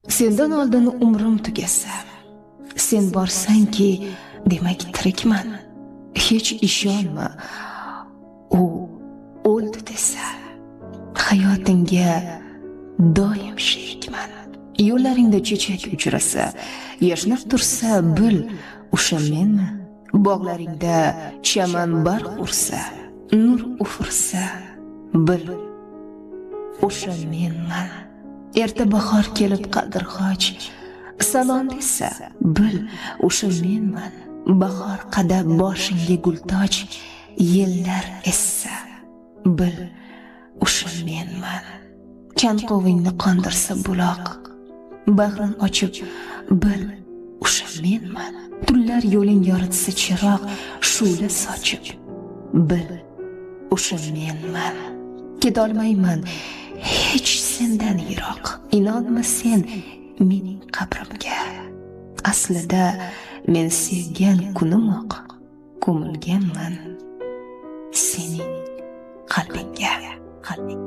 Sendan oldin umrim tugasa, sen borsangki, demak tirikman. Hech ishonma, u o'ldi desa, hayotingga doim sherikman. Yo'llaringda chechak uchrasa, yashnab tursa, bil, o'sha menman. Bog'laringda chaman barq ursa, nur ufursa, bil, o'sha menman. Erta bahor kelib qaldirg'och salom desa, bil, o'sha menman. Bahor qadab boshingga gultoj, yellar essa, bil, o'sha menman. Chanqovingni qondirsa buloq, bag'rin ochib, bil, o'sha menman. Tunlar yo'ling yoritsa chiroq, shu'la sochib, bil, o'sha menman. Ketolmayman hech sendan yiroq, inonma sen mening qabrimga. Aslida men sevgan kunimoq ko'milganman sening qalbingga, qalbingga.